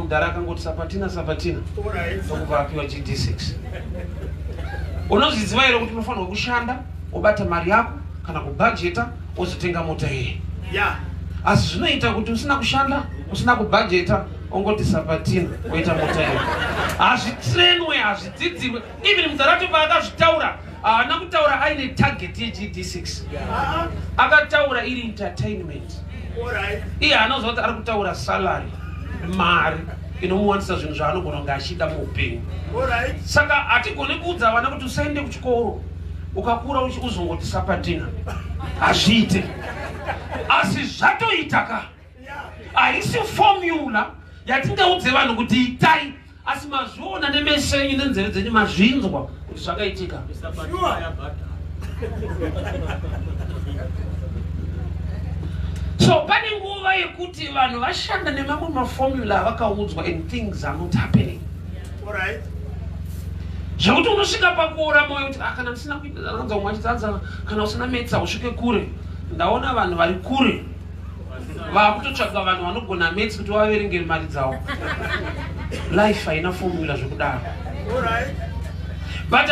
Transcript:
Mudhara akangoti sapatina sapatina, ndokubva apiwa GD6. Unozviziva here kuti unofanirwa kushanda, wobata mari yako kana kubhajeta, wozotenga mota iye? Asi zvinoita kuti usina kushanda, usina kubhajeta, ongoti sapatina, woita mota iye. Hazvitrenwe, hazvidzidzirwe. Even mudhara paakazvitaura, haana kutaura aine target yeGD6. Akataura iri entertainment. Iye anoziva kuti ari kutaura salary, mari inomuwanisa zvinhu zvaanogona kunge achida muupenyu. Saka hatigoni kuudza vana kuti usaende kuchikoro, ukakura uzongoti sapatina. Hazviite, asi zvatoita ka. Haisi formula yatingaudze vanhu kuti itai, asi mazviona nemeso enyu nenzeve dzenyu, mazvinzwa kuti zvakaitika. So pane nguva yekuti vanhu vashanda nemamwe maformula avakaudzwa and things are not happening, zvekuti unosvika pakuora mwoyo kuti, "Ah, kana ndisina kuanza umwe achitsanza, kana usina maths hausvike kure." Ndaona vanhu vari kure vakutotsvaga vanhu vanogona maths kuti vaverenge mari dzavo. Life haina formula zvekudaro. But